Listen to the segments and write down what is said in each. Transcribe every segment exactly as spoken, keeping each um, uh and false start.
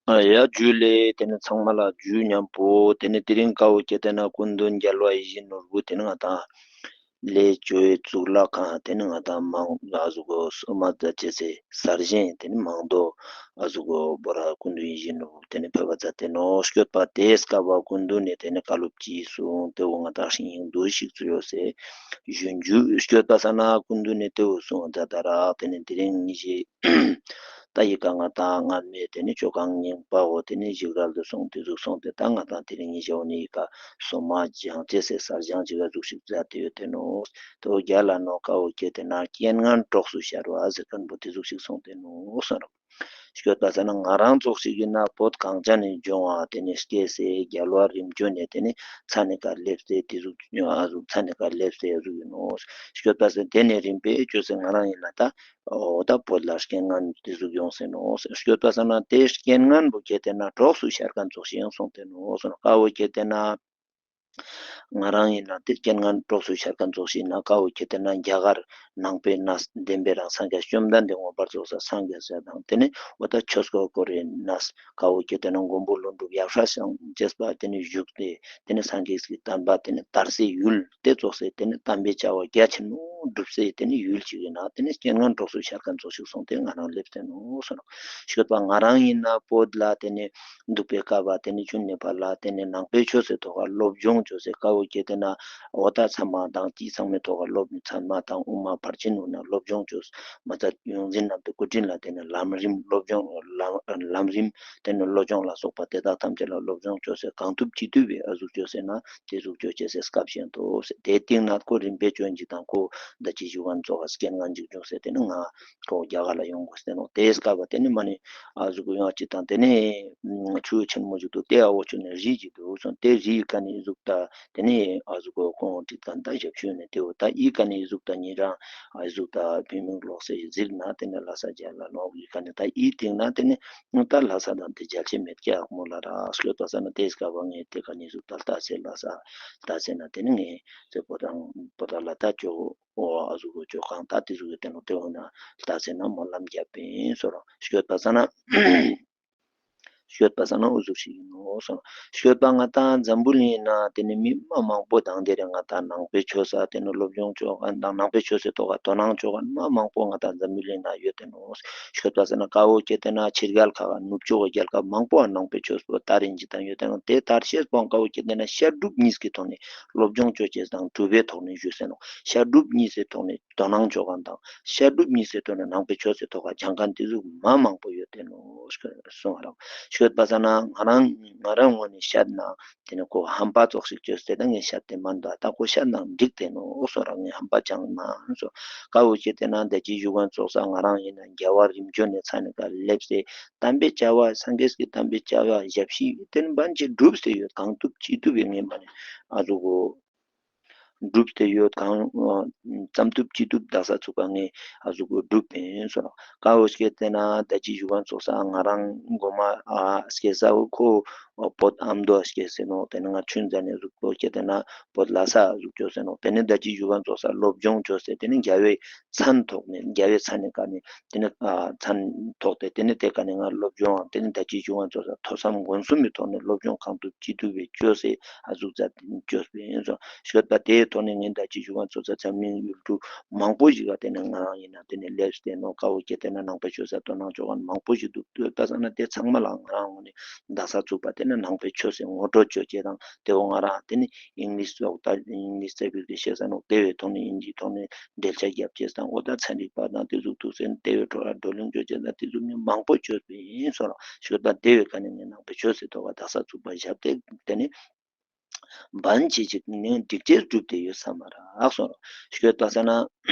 ཡ་ཇུ་ལེ། ཏེ་ནེ་ཚང་མ་ལ་ཇུ་ཉམ་པོ། ཏེ་ནེ་དེ་རིང་ཀ་བོ་ཁྱེར་ཏེ་ན་སྐུ་མདུན་རྒྱལ་བ་ཡིད་བཞིན་ནོར་བུ་ཏེ་ནེ་ང་ཏང་ལས་བཅོ་ཡི་གཙུག་ལག་ཁང་ཏེ་ནེ་ང་ཏང་མང་ཨ་ཟུག་གོ་སོ་མ་ཛད་ཅེས་སི་གསར་བཞེངས་ཏེ་ནེ་མང་དོ་ཨ་ཟུག་གོ་བོ་ར་སྐུ་མདུན་ཡིད་བཞིན་ནོར་བུ་ཏེ་ནེ་ཕེབས་པ་ཛད་དེ་ནོག། སྐྱོད་པ་ཏེ་སྐབས་སྐུ་མདུན་ནེ་ཏེ་ནེ་བཀའ་སློབ་ཅི་གསུངས་ཏེ་བོ་ང་ཏང་ཤིང་ཡིན་དུ་ཞིག་ཚུ་ཡོད་སེ་ཞུ་ཞུ། སྐྱོད་པ་ས་ན་སྐུ་མདུན་ནེ་ཏེ་བོ་གསུངས་ཛད་ད་རག། ཏེ་ནེ་དེ་རིང་ཉི་ཤེས་ད་ཡི་ཀ་ང་ཏང་སྔ་མའི་ཏེ་ནེ་ཆོ་ག་རྙིང་པ་བོ་ཏེ་ནེ་ཞིག་རལ་དུ་སོང་ཏེ་ཟུག་སོང་སྟེ་ད་ང་ཏང་དེ་རིང་ཉི་ཤེས་འོ་ནི་ཡི་ཀ་སོ་མ་སྦྱང་ཅེས་སི་གསར་སྦྱང་ཅིག་ག་ཟུག་ཞིག་ཛད་དེ་ཡོད་དེ་ནོག། ཏེ་བོ་རྒྱལ་ལ་ནོ་ཀ་བོ་ཁྱེར་ཏེ་ན་རྐྱེན་ངན་གྲོགས་སུ་ཤར་བ་ཟེར་ཁན་བོ་ཏེ་ཟུག་ཞིག་སོང་སྟེ་ནོག་གསུངས་རག། སྐྱོད་པ་ས་ན་ང་རང་ཙོགས་ཤིག་ཡིན་ན་བོད་གངས་ཅན་ནི་ལྗོངས་བ་ཏེ་ནེ་སྐྱེས་སེ་རྒྱལ་བ་རིམ་བྱོན་ནེ་ཏེ་ནེ་ཚ་ནེ་ཀ་ལེབས་ཏེ་ཏེ་ཟུག་ཨ་ཟུག་ཚ་ནེ་ཀ་ལེབས་ཏེ་ཨ་ཟུག་ཡིན་ནོག། སྐྱོད་པ་ས་ཏེ་ནེ་རིམ་པས་ཅོས་སེ་ང་རང་ཡིན་ན་ད་འོ་ད་བོད་ལ་རྐྱེན་ངན་ཏེ་ཟུག་ཡོང་སེ་ནོག། སྐྱོད་པ་ས་ན་ཏེ་རྐྱེན་ངན་བོ་ཁྱེར་ཏེ་ན་གྲོགས་སུ་ཤར་ཁན་ཙོགས་ཤིག་ཡང་སོང་སྟེ་ནོག་གསུངས་རག། ཀ་བོ་ཁྱེར་ཏེ་ན་ང་རང་ཡིན་ན་ཏེ་རྐྱེན་ངན་གྲོགས་སུ་ཤར་ཁན་ཙོགས་ཤིག་ན་ཀ་བོ་ཁྱེར་ཏེ་ན་རྒྱ་གར་ནང་པའི་གནས་བདེན་པའི་རང་སངས་རྒྱས་བཅོམ་ལྡན་འདས་མངོན་པར་རྫོགས་པ་སངས་རྒྱས་ས་དང་ཏེ་ནེ་འོ་ད་ཆོས་འཁོར་བསྐོར་བའི་གནས་ཀ་བོ་ཁྱེར་ཏེ་ན་མགོན་པོ་ཀླུ་སྒྲུབ་ཡབ་སྲས་ཞབས་དྲུང་ཅེས་པ་ཏེ་ནེ་བཞུགས་ཏེ་ཏེ་ནེ་སངས་རྒྱས་ཀྱི་བསྟན་པ་ཏེ་ནེ་དར་སའི་ཡུལ་ཏེ་ཙོགས་སེ་ཏེ་ནེ་དམ་པའི་བྱ་བ་རྒྱ་ཆེན་མོ་སྒྲུབ་སའི་ཏེ་ནེ་ཡུལ་ཅིག་ཡིན་ན་ཏེ་ནེ་རྐྱེན་ངན་གྲོགས་སུ་ཤར་ཁན་ཙོགས་ཤིག་སོང་སྟེ་ང་རང་ལེབས་ཏེ་ནོག་གསུངས་རག། སྐྱོད་པ་ང་རང་ཡིན་ན་བོད་ལ་ཏེ་ནེ་འདུག་པའི་སྐབས་བ་ཏེ་ནེ་ཆུང་ནེ་ཕར་ལ་ཏེ་ནེ་ནང་པའི་ཆོས་སི་ཐོག་ག་སློབ་སྦྱོང་ཅོས་སེ་ཀ་བོ་ཁྱེར་ཏེ་ན་འོ་ད་ཚང་མ་དང་ཅི་ཚང་མའི་ཐོག་ག་སློབ་ཚང་མ་དང་དབུ་མ་ཕར་ཕྱིན་ནུ་ན་སློབ་སྦྱོང་ཅོས་མ་ཚད་ཡོངས་འཛིན་རྣམ་པའི་སྐུ་དྲིན་ལ་ཏེ་ནེ་ལམ་རིམ་སློབ་སྦྱོང་ལམ་ལམ་རིམ་ཏེ་ནེ་བློ་སྦྱོང་ལ་སོགས་པ་དེ་དག་ཐམས་ཅད་ལ་སློབ་སྦྱོང་ཅོས་སེ་གང་ཐུབ་ཅི་ཐུབ་པའི་ཨ་ཟུག་ཅོས་སེ་ན་ཏེ་ཟུག་ཅོ་ཅེས་སི་སྐབས་ཤིག་ཡང་འདུག་ཟེར། ཏེ་སྟིང་ན་ཁོ་རིམ་པས་ཅོ་ཡིན་ཅིག་དང་ཁོ་ད་ཅི་ཞུ་བ་ཙོགས་རྐྱེན་ངན་ཅིག་བྱུང་སེ་ཏེ་ནེ་ང་ཁོ་རྒྱ་གར་ལ་ཡོང་དགོས་ཏེ་ནོག། ཏེ་སྐབས་བ་ཏེ་ནེ་མ་ནེ་ཨ་ཟུག་ཡོང་ཅིག་དང་ཏེ་ནེ་ཆུ་ཆེན་མོ་ཅིག་འདུག། ཏེ་ཨ་བོ་ཆུ་ནེ་རི་ཅིག་འདུག་སོང་། ཏེ་རི་ཀ་ནེ་ཨི་ཟུག་ད་ཏེ་ནེ་ཨ་ཟུག་གོ་ཁོང་ཁྲིད་ཁན་ད་ཞབས་ཞུ་ནེ་ཏེ་བོ་ད་ཨི་ཀ་ནེ་ཨི་ཟུག་ད་ཉེ་རང་ཨ་ཨི་ཟུག་ད་བུད་མེད་ལོག་སེ་གཟིགས་ན་ཏེ་ནེ་ལྷ་ས་རྒྱལ་ལ་ནོག། ཨི་ཀ་ནེ་ད་ཨི་སྟིང་ན་ཏེ་ནེ་ད་ལྷ་ས་དང་ཏེ་རྒྱལ་ཆེ་མེད་ཀྱག་མོ་ལ་རག། སྐྱོད་པ་ས་ན་ཏེ་སྐབས་བ་ངས་ཏེ་ཀ་ནེ་ཨི་ཟུག་ད་ལྟ་ཚེ་ལྷ་ས་ལྟ་ཚེ་ན་ཏེ་ནེ་ངས་ཚེ་པོ་དང་པོ་ད་ལ་ད་ཅོ་འོ་ཨ་ཟུག་གོ་ཅོ་གང་ལྟ་ཏེ་ཟུག་གི་ཏེ་ནོ་ཏེ་འོ་ན་ལྟ་ཚེ་ན་སྨོན་ལམ་རྒྱབ་པིན་སོ་རོ། སྐྱོད་པ་ས་ན་སྐྱོད་པ་ས་ན་འུ་ཟུག་ཞིག་ཡིན་ནོག་སོ་རོ། སྐྱོད་པ་ང་ཏང་འཛམ་བུ་གླིང་ན་ཏེ་ནེ་མི་མ་མང་པོ་དང་ཏེ་རེ་ང་ཏང་ནང་པའི་ཆོས་ས་ཏེ་ནེ་སློབ་སྦྱོང་ཅོ་ག་དང་ནང་པའི་ཆོས་སི་ཐོག་ག་དོ་སྣང་ཅོ་ག་མ་མང་པོ་ང་ཏང་འཛམ་བུ་གླིང་ན་ཡོད་ཏེ་ནོག། སྐྱོད་པ་ས་ན་ཀ་བོ་ཁྱེར་ཏེ་ན་ཕྱི་རྒྱལ་ཁག་ག་ནུབ་ཕྱོགས་རྒྱལ་ཁབ་མང་པོ་ནང་པའི་ཆོས་པོ་ད་རིན་ཅི་དང་ཡོད་ཏེ་ནོག། ཏེ་དར་ཤེས་པོ་ཀ་བོ་ཁྱེར་ཏེ་ན་བཤད་སྒྲུབ་གཉིས་ཀྱི་ཐོག་ནེ་སློབ་སྦྱོང་ཅོ་ཅེས་དང་སྒྲུབ་པའི་ཐོག་ནེ་ཞུས་སེ་ནོག། བཤད་སྒྲུབ་གཉིས་སི་ཐོག་ནེ་དོ་སྣང་ཅོ་ག་དང་བཤད་སྒྲུབ་གཉིས་སི་ཐོག་ནེ་ནང་པའི་ཆོས་སི་ཐོག་ག་སྦྱང་ཁན་ཏེ་ཟུག་མ་མང་པོ་ཡོད་ཏེ་ནོག་གསུངས་རང་། སྐྱོད་པ་ས་ན་ང་རང་ང་རང་ངོས་ནེ་བཤད་ན་ཏེ་ནེ་ཁོ་ཧམ་པ་ཙོགས་ཤིག་ཅོས་ཏེ་ད་ངས་བཤད་དེ་མ་འདུག། ད་ཁོ་བཤད་ན་འགྲིག་ཏེ་ནོག་སོ་རང་ངས་ཧམ་པ་ཅང་མ་སོ། ཀ་བོ་ཁྱེར་ཏེ་ན་ད་ཅི་ཞུ་ག་ཙོགས་ས་ང་རང་ཡིན་ན་རྒྱལ་བ་རིམ་བྱོན་ནེ་ཚ་ནེ་ཀ་ལེབས་ཏེ་དམ་པའི་བྱ་བ་སངས་རྒྱས་ཀྱི་དམ་པའི་བྱ་བ་ཞབས་ཕྱི་ཏེ་ནེ་བན་ཅིག་སྒྲུབ་སྟེ་ཡོད། གང་ཐུབ་ཅི་ཐུབ་པའི་ངས་མ་ནེ་ཨ་ཟུག་གོ་སྒྲུབ་སྟེ་ཡོད། གང་ཙམ་ཐུབ་ཅི་ཐུབ་དག་ས་ཚུགས་པ་ངས་ཨ་ཟུག་གོ་སྒྲུབ་པིན་སོ་རང་། ཀ་བོ་ཁྱེར་ཏེ་ན་ད་ཅི་ཞུ་ག་ཙོགས་ས་ང་རང་གོ་མ་ཨ་སྐྱེ་ས་བོ་ཁོ་བོད་ཨ་མདོ་སྐྱེས་སེ་ནོག། ཏེ་ནེ་ང་ཆུང་ཙ་ནེ་ཟུག་པོ་ཁྱེར་ཏེ་ན་བོད་ལྷ་ས་ཟུག་ཅོས་སེ་ནོག། ཏེ་ནེ་ད་ཅི་ཞུ་ག་ཙོགས་ས་སློབ་སྦྱོང་ཅོས་སེ་ཏེ་ནེ་རྒྱལ་བའི་མཚན་ཐོག་ནེ་རྒྱལ་བའི་མཚན་ནེ་ཀ་ནེ་ཏེ་ནེ་ཨ་མཚན་ཐོག་སྟེ་ཏེ་ནེ་ཏེ་ཀ་ནེ་ང་སློབ་སྦྱོང་ཏེ་ནེ་ད་ཅི་ཞུ་ག་ཙོགས་ས་ཐོས་བསམ་སྒོམ་གསུམ་མི་ཐོག་ནེ་སློབ་སྦྱོང་གང་ཐུབ་ཅི་ཐུབ་པའི་ཅོས་སེ་ཨ་ཟུག་ཙ་ཅོས་པིན་སོ། སྐྱོད་པ་ཏེའི་ཐོག་ནེ་ངས་ད་ཅི་ཞུ་ག་ཙོགས་ས་འཛམ་གླིང་ཡུལ་གྲུ་མང་པོ་ཞིག་ག་ཏེ་ནེ་ང་རང་ཡིན་ན་ཏེ་ནེ་ལེབས་ཏེ་ནོག། ཀ་བོ་ཁྱེར་ཏེ་ན་ནང་པའི་ཆོས་ས་དོ་སྣང་ཅོ་ག་མང་པོ་ཞིག་འདུག། སྐྱོད་པ་ས་ན་ཏེ་ཚང་མ་ལ་ང་རང་ངོས་ནེ་དག་ས་ཚུགས་པ་ཏེ་ནེ་ནང་པའི་ཆོས་སི་ངོ་སྤྲོད་ཅོ་ཅེས་དང་ཏེ་བོ་ང་རང་ཏེ་ནེ་ཨིང་ལིཤ་སོགས་ད་ཨིང་ལིཤ་ཙ་པིག་ཏེ་ཤེས་ས་ནོག། ཏེ་བོའི་ཐོག་ནེ་ཨིན་ཇིའི་ཐོག་ནེ་འགྲེལ་བཤད་རྒྱབ་ཅེས་དང་འོ་ད་ཚན་རིག་པ་དང་ཏེ་ཟུག་ཐུགས་སེམས་ཏེ་བོའི་ཐོག་ལ་བགྲོ་གླེང་ཅོ་ཅེས་དང་ཏེ་ཟུག་ནི་མང་པོ་ཅོས་པིན་སོ་རང་། སྐྱོད་པ་ཏེ་བོའི་ཀ་ནེ་ངས་ནང་པའི་ཆོས་སི་ཐོག་ག་དག་ས་ཚུགས་པ་བཞག་སྟེ་ཏེ་ནེ་བན་ཅི་ཅིག་ནེ་འགྲིག་ཅེས་གྲུབ་སྟེ་ཡོད་ས་མ་རག་སོ་རང་། སྐྱོད་པ་ས་ན་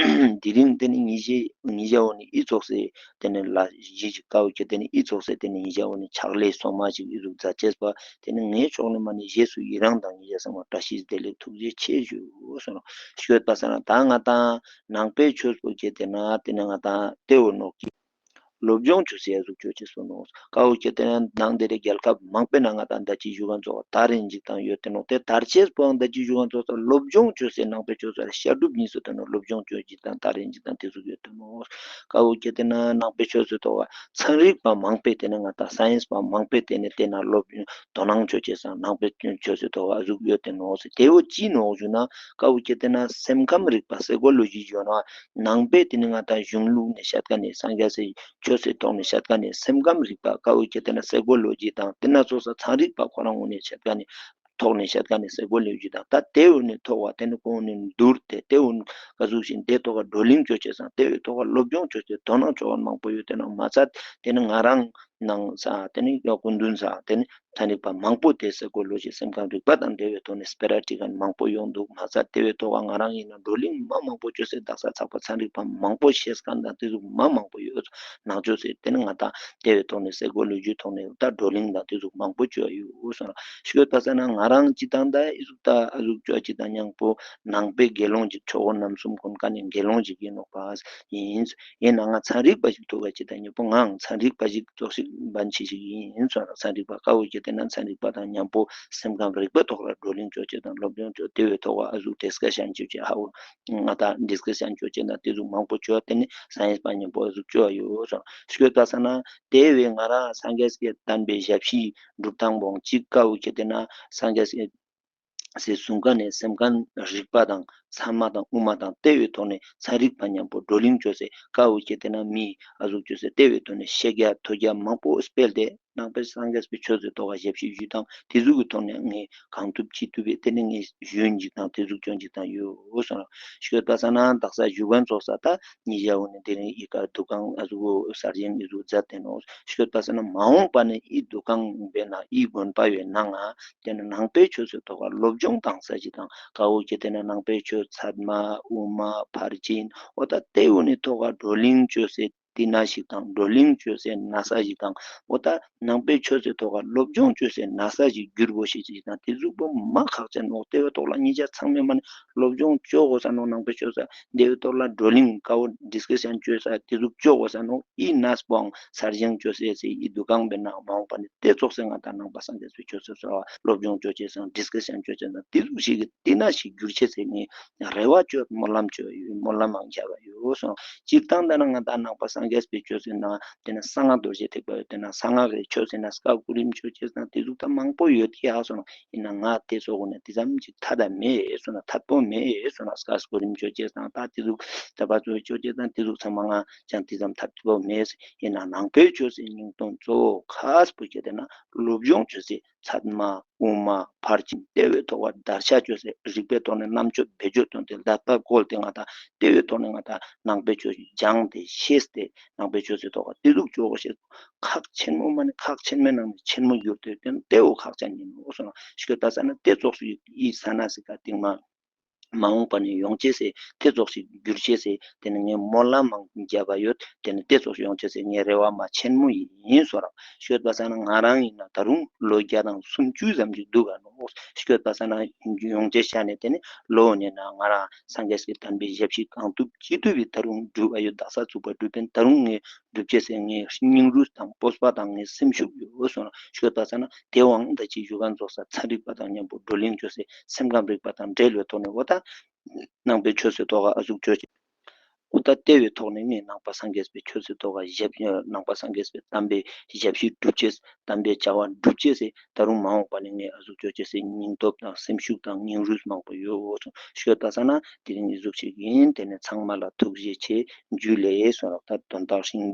དེ་རིང་ཏེ་ནེ་ཉི་ཤེས་ཉི་ཤེས་འོ་ནི་ཨི་ཙོགས་སེ་ཏེ་ནེ་ལ་ཞི་ཅིག་ཀ་བོ་ཁྱེར་ཏེ་ནེ་ཨི་ཙོགས་སེ་ཏེ་ནེ་ཉི་ཤེས་འོ་ནི་ཕྱག་ལས་སོ་མ་ཅིག་ཨི་ཟུག་མཛད་ཅེས་པ་ཏེ་ནེ་ངའི་ཕྱོགས་ནེ་མ་ནེ་རྗེས་སུ་ཡི་རང་དང་ཉེ་ཞ་ཚང་མ་བཀྲ་ཤིས་བདེ་ལེགས་ཐུགས་རྗེ་ཆེ་ཞུ་སོ་ནོ། ཤོད་པ་ས་ན་ད་ང་ཏང་ནང་པའི་ཆོས་པོ་ཁྱེར་ཏེ་ན་ཏེ་ནེ་ང་ཏང་ཏེ་བོ་ནོག་གི། སློབ་སྦྱོང་ཅོ་སའི་ཨ་ཟུག་ཅོ་ཅེས་སོང་ནོག། ཀ་བོ་ཁྱེར་ཏེ་ན་ནང་དེ་རེ་རྒྱལ་ཁབ་མང་པོའི་ནང་ང་ད་ད་ཅི་ཞུ་མཁན་ཙོགས་དར་རིན་ཅིག་དང་ཡོད་དེ་ནོག། དེ་དར་ཅེས་པོའང་ད་ཅི་ཞུ་མཁན་ཙོགས་སློབ་སྦྱོང་ཅོ་སའི་ནང་པའི་ཆོས་སུ་ཤར་གྲུབ་གཉིས་སུ་དེ་ནོག། སློབ་སྦྱོང་ཅོ་ཅེས་དང་དར་རིན་ཅིག་དང་དེ་ཟུག་ཡོད་དེ་ནོག། ཀ་བོ་ཁྱེར་ཏེ་ན་ནང་པའི་ཆོས་སུ་ཐོག་ཚན་རིག་པ་མང་པོས་དེ་ནི་ང་ད་སའེན་སི་པ་མང་པོས་དེ་ནི་དེ་ན་སློབ་དོ་སྣང་ཅོ་ཅེས་སང་ནང་པའི་ཆོས་སུ་ཐོག་ཨ་ཟུག་ཡོད་དེ་ནོག། དེ་བོ་ཅི་ནོག་ཞུ་ན་ཀ་བོ་ཁྱེར་ཏེ་ན་སེམས་ཁམས་རིག་པ་སའི་ཀོ་ལོ་ཇི་ཞུ་ན་ནང་པའི་དེ་ནི་ང་ད་གཞུང་ལུགས་ནས་བཤད་མཁན་ནི་སངས་རྒྱས་སི་ཆོས་སི་ཐོག་ནས་བཤད་མཁན་ནི་སེམས་ཁམས་རིག་པ་ཀ་བོ་ཁྱེར་ཏེ་ན་སའི་ཀོ་ལོ་ཇི་དང་དེ་ན་ཙོགས་ས་ཚན་རིག་པ་ཁོ་རང་ངོས་ནས་བཤད་མཁན་ནི་ཐོག་ནས་བཤད་མཁན་ནི་སའི་ཀོ་ལོ་ཇི་དང་ད་དེ་བོ་ནི་ཐོག་བ་དེ་ནི་ཁོང་ནི་བསྡུར་ཏེ་དེ་བོ་ནི་ག་ཟུག་ཞིག་དེ་ཐོག་བགྲོ་གླེང་ཅོ་ཅེས་སང་དེ་བོའི་ཐོག་སློབ་སྦྱོང་ཅོ་ཅེས་དོ་སྣང་ཅོ་མཁན་མང་པོ་ཡོད་དེ་ན་མ་ཚད་དེ་ནི་ང་རང་ནང་ས་དེ་ནི་སྐུ་མདུན་ས་དེ་ནི་ཚན་རིག་པ་མང་པོ་དེ་སའི་ཀོ་ལོ་ཇི་སེམས་ཁམས་རིག་པ་དང་འབྲེལ་བའི་ཐོག་ནས་སྤེ་ར་ཁྲིད་མཁན་མང་པོ་ཡོང་འདུག། མ་ཚད་དེ་བོའི་ཐོག་ང་རང་ཡིན་ན་བགྲོ་གླེང་མ་མང་པོ་ཅོས་སེ་དག་ས་ཚགས་པ་ཚན་རིག་པ་མང་པོ་ཤེས་མཁན་དང་དེ་ཟུག་མ་མང་པོ་ཡོད། ནང་ཆོས་སེ་དེ་ནི་ང་ད་དེ་བོའི་ཐོག་ནས་སའི་ཀོ་ལོ་ཇི་ཐོག་ནས་ད་བགྲོ་གླེང་དང་དེ་ཟུག་མང་པོ་ཅོ་ཡོད་སོང་། ཤོད་པ་ས་ན་ང་རང་ཅི་དང་ད་ཨི་ཟུག་ད་ཨ་ཟུག་ཅོ་ཅི་དང་མཉམ་པོ་ནང་པའི་དགེ་སློང་ཅིག་ཆོས་སྒོ་རྣམ་གསུམ་གོན་མཁན་ནི་དགེ་སློང་ཅིག་ཡིན་ནོག་པ་ཡིན། ཡིན་ན་ང་ཚན་རིག་པ་ཞིག་ཐུག་ག་ཅི་དང་མཉམ་པོ་ངའང་ཚན་རིག་པ་ཞིག་ཙོགས་ཤིག་བན་ཆེ་ཞིག་ཡིན་སོང་། ཚན་རིག་པ་ཀ་བོ་ཁྱེར་ཏེ་ན་ཚན་རིག་པ་དང་མཉམ་པོ་སེམས་ཁམས་རིག་པའི་ཐོག་ལ་བགྲོ་གླེང་ཅོ་ཅེས་དང་སློབ་སྦྱོང་ཅོ་དེ་བོའི་ཐོག་ཨ་ཟུག་ཌིས་ཀ་ཤན་ཅོ་ཅེས་ཧ་བོ་ང་ད་ཌིས་ཀ་ཤན་ཅོ་ཅེས་དང་དེ་ཟུག་མང་པོ་ཅོ་དེ་ནི་སའེན་སི་པ་མཉམ་པོ་ཨ་ཟུག་ཅོ་ཡོད་སོང་། ཤོད་པ་ས་ན་དེ་བས་ང་རང་སངས་རྒྱས་ཀྱི་བསྟན་པའི་ཞབས་ཕྱི་སྒྲུབ་སྟངས་བོང་ཅིག་ཀ་བོ་ཁྱེར་ཏེ་ན་སངས་རྒྱས་ཀྱི་སེ་གསུང་མཁན་ནི་སེམས་ཁམས་རིག་པ་དང་ཚད་མ་དང་དབུ་མ་དང་དེ་བོའི་ཐོག་ནས་ཚན་རིག་པ་མཉམ་པོ་བགྲོ་གླེང་ཅོས་སེ་ཀ་བོ་ཁྱེར་ཏེ་ན་མི་ཨ་ཟུག་ཅོས་སེ་དེ་བོའི་ཐོག་ནས་ཤེས་རྒྱ་ཐོས་རྒྱ་མང་པོ་སྤེལ་ཏེ་ནང་པའི་སངས་རྒྱས་པའི་ཆོས་སི་ཐོག་ག་ཞབས་ཕྱི་ཞུ་སྟངས་དེ་ཟུག་གི་ཐོག་ནས་ངས་གང་ཐུབ་ཅི་ཐུབ་པའི་དེ་ནས་ངས་ཞུ་ཡིན་ཅིག་དང་དེ་ཟུག་ཅོ་ཡིན་ཅིག་དང་ཡོད་སོང་། ཤོད་པ་ས་ན་དག་ས་ཞུ་མཁན་ཙོགས་ས་ད་ཉི་ཞ་འོ་ནས་དེ་རིང་ཨི་ཀ་འདུ་ཁང་ཨ་ཟུག་གསར་བཞེངས་ཨི་ཟུག་མཛད་དེ་ནོག། ཤོད་པ་ས་ན་མ་འོངས་པ་ནས་ཨི་འདུ་ཁང་བའི་ནང་ཨི་དགོན་པ་བའི་ནང་ང་དེ་ནི་ནང་པའི་ཆོས་སི་ཐོག་ལ་སློབ་སྦྱོང་བཏང་ས་ཞིག་དང་ཀ་བོ་ཁྱེར་ཏེ་ན་ནང་པའི་ཆོས་ཚད་མ་དབུ་མ་ཕར་ཕྱིན་འོ་ད་དེ་བོ་ནི་ཐོག་ག་བགྲོ་གླེང་ཅོས་སེ་དེ་ན་ཞིག་དང་བགྲོ་གླེང་ཅོས་སེ་ན་ས་ཞིག་དང་འོ་ད་ནང་པའི་ཆོས་སི་ཐོག་ག་སློབ་སྦྱོང་ཅོས་སེ་ན་ས་ཞིག་འགྱུར་བོ་ཞིག་ཞིག་དང་དེ་ཟུག་པོ་མ་ཁག་ཅན་ནོག། དེ་བོའི་ཐོག་ལ་ཉེ་ཆར་ཚང་མས་མ་ནི་སློབ་སྦྱོང་ཅོ་དགོས་ས་ནོག། ནང་པའི་ཆོས་ས་དེ་བོའི་ཐོག་ལ་བགྲོ་གླེང་ཀ་བོ་ཌིས་ཀ་ཤན་ཅོས་ས་དེ་ཟུག་ཅོ་དགོས་ས་ནོག། ཨི་ན་སྤོང་གསར་བཞེངས་ཅོས་སེ་སེ་ཨི་འདུ་ཁང་བའི་ནང་མ་འོངས་པ་ནི་དེ་ཙོགས་སེ་ང་ད་ནང་པ་སངས་རྒྱས་པའི་ཆོས་སི་སོ་སློབ་སྦྱོང་ཅོ་ཅེས་སང་ཌིས་ཀ་ཤན་ཅོ་ཅེས་སང་དེ་ཟུག་ཞིག་གི་དེ་ན་ཞིག་འགྱུར་ཅེས་སེ་ངས་རེ་བ་ཅོ་སྨོན་ལམ་ཅོ་ཡོད་སྨོན་ལམ་མང་བརྒྱབ་པ་ཡོད་སོང་། སྤྱིར་བཏང་ད་ན་ང་ད་ནང་པ་སངས་རྒྱས་པའི་ཆོས་སི་ནང་དེ་ན་གསང་སྔགས་རྡོ་རྗེ་ཐེག་པ་ཡོད་དེ་ན་གསང་སྔགས་ཀྱི་ཆོས་སི་ན་སྐ་སྐུ་རིམ་ཅོ་ཅེས་སང་དེ་ཟུག་ད་མང་པོ་ཡོད་ཀྱི་ཡ་སོང་། ཡིན་ན་ང་དེ་ཚོ་གུན་ནི་དེ་ཙམ་ཅིག་ཐད་ད་མེད་སོང་ན་ཐད་པོ་མེད་སོང་ན་སྐ་སྐུ་རིམ་ཅོ་ཅེས་དང་ད་དེ་ཟུག་ད་པ་ཚོ་ཅོ་ཅེས་དང་དེ་ཟུག་ཚང་མ་ང་ཅང་དེ་ཙམ་ཐད་པོ་མེད། ཡིན་ན་ནང་པའི་ཆོས་སི་སྙིང་དོན་གཙོ་བོ་ཁག་པོ་ཁྱེར་ཏེ་ན་སློབ་སྦྱོང་ཅོས་སེ་ཚད་མ་དབུ་མ་ཕར་ཕྱིན་དེ་བོའི་ཐོག་ལ་བརྡར་ཤ་ཅོས་སེ་རིག་པའི་ཐོག་ནས་རྣམ་དཔྱོད་བེད་སྤྱོད་བཏང་སྟེ་ལ་ཕར་བཀོལ་ཏེ་ང་ད་དེ་བོའི་ཐོག་ནས་ང་ད་ནང་པའི་ཆོས་སྦྱངས་ཏེ་ཤེས་ཏེ་ནང་པའི་ཆོས་སི་ཐོག་ལ་དེ་ཟུག་ཅོ་དགོས་ཤེས་ཁག་ཆེན་མོ་མ་ནི་ཁག་ཆེན་མོའི་ནང་ནས་ཆེན་མོ་གྱུར་ཏེ་དེ་བོ་ཁག་ཅན་ཡིན་ནོག་སོང་། ཤོད་པ་ས་ན་དེ་ཙོགས་སུ་ཡི་ས་ན་སི་ཀ་སྟིང་མ་མ་འོངས་པ་ནས་ཡོང་ཅེས་སེ་དེ་ཙོགས་ཤིག་འགྱུར་ཅེས་སེ་དེ་ནི་ངས་སྨོན་ལམ་མང་བརྒྱབ་པ་ཡོད། དེ་ནི་དེ་ཙོགས་ཡོང་ཅེས་སེ་ངའི་རེ་བ་མ་ཆེན་མོ་ཡིན་སོ་ར། ཤོད་པ་ས་ན་ང་རང་ཡིན་ན་ད་རུང་ལོ་བརྒྱ་དང་སུམ་ཅུ་ཙམ་ཅིག་འདུག་ག་ནོག། ཤོད་པ་ས་ན་ཡོང་ཅེས་ཤ་ནས་དེ་ནི་ལོ་ནས་ན་ང་རང་སངས་རྒྱས་ཀྱི་བསྟན་པའི་ཞབས་ཕྱི་གང་ཐུབ་ཅི་ཐུབ་པའི་ད་རུང་སྒྲུབ་པ་ཡོད། དག་ས་ཚུགས་པ་སྒྲུབ་པིན། ད་རུང་ངས་སྒྲུབ་ཅེས་སེ་ངའི་སྙིང་རུས་དང་སྤོབས་པ་དང་ངའི་སེམས་ཤུགས་ཡོད་སོང་ན་ཤོད་པ་ས་ན་དེ་བོའང་ད་ཅི་ཞུ་ག་ཙོགས་ས་ཚན་རིག་པ་དང་མཉམ་པོ་བགྲོ་གླེང་ཅོས་སེ་སེམས་ཁམས་རིག་པ་དང་འབྲེལ་བའི་ཐོག་ནས་འོ་ད་ནང་པའི་ཆོས་སི་ཐོག་ག་ཨ་ཟུག་ཅོ་ཅེས་འོ་ད་དེ་བོའི་ཐོག་ནས་ངས་ནང་པ་སངས་རྒྱས་པའི་ཆོས་སི་ཐོག་ག་ཞབས་ནང་པ་སངས་རྒྱས་པའི་བསྟན་པའི་ཞབས་ཕྱི་སྒྲུབ་ཅེས་བསྟན་པའི་བྱ་བ་སྒྲུབ་ཅེས་སེ་ད་རུང་མ་འོངས་པ་ནས་ངས་ཨ་ཟུག་ཅོ་ཅེས་སེ་སྙིང་སྟོབས་དང་སེམས་ཤུགས་དང་སྙིང་རུས་མང་པོ་ཡོད་སོང་ཤོད་པ་ས་ན་དེ་རིང་ཨི་ཟུག་ཅིག་ཡིན། དེ་ནས་ཚང་མ་ལ་ཐུགས་རྗེ་ཆེ། འཇུ་ལེ་སོང་རོགས། ད་དོན་དག་ཤིང་